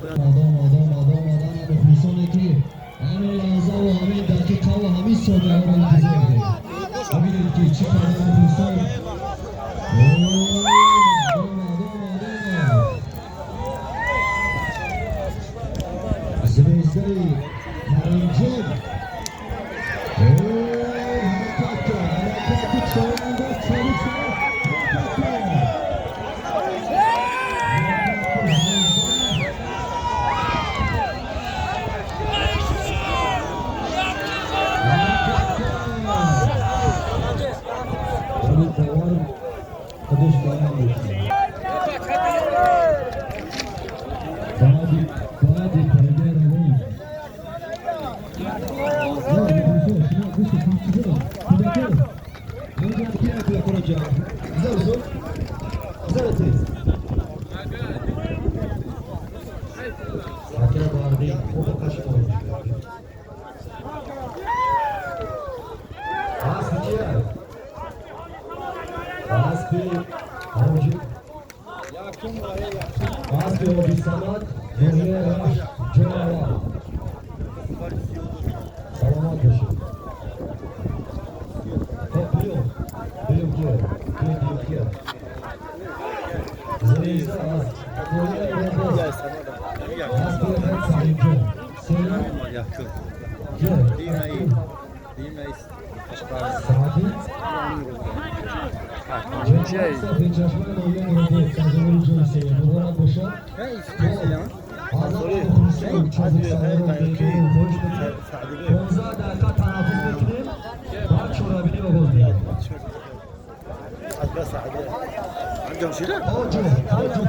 Омада, омада, омада, мухлисоне, ки ҳамин лаҳзаву ҳамин дақиқаву ҳамин сонияҳоро интизор доред. Бибинед, ки чӣ қадар мухлисон. Омад, омад, омад! Звездаи Каримҷон ҳаракат кард, ҳаракати чорандоз, чору чор ҳаракат кард. Ҳаракат кард звезда. Ҳаракат кард. Вале довар худаш баён мекунад. Баъди пойгаи равон. Шумо гӯш кунед, чӣ дорад? Кӯдако, ҳамҷа кия, кӯдакоро ҷамъ. Гузар, зуд. Гузар тез. Акра Бардин, хуб қашмон. Аспи кия? Аспи Ҳоҷи. Аспи Ҳоҷи Самад, ноҳияи Рашт, ҷои аввал. Саломат бошед. Хоб, дуюм. Дуюм кия? Кия, дуюм кия? Звезда аз ноҳияи Варбоз. Аспи Каримҷон. Сеюм кия? Саъдӣ. Сафедчашмаи ноҳияи Нуробод сазовори ҷои сеюм. Муборак бошад. Аз ҳама мухлисон, чобуксаворон, меҳмонон хоҳиш мекунем, 15 дақиқа танаффус мекунем, баъд чорабинӣ оғоз мекунем. Оҷо, оҷо.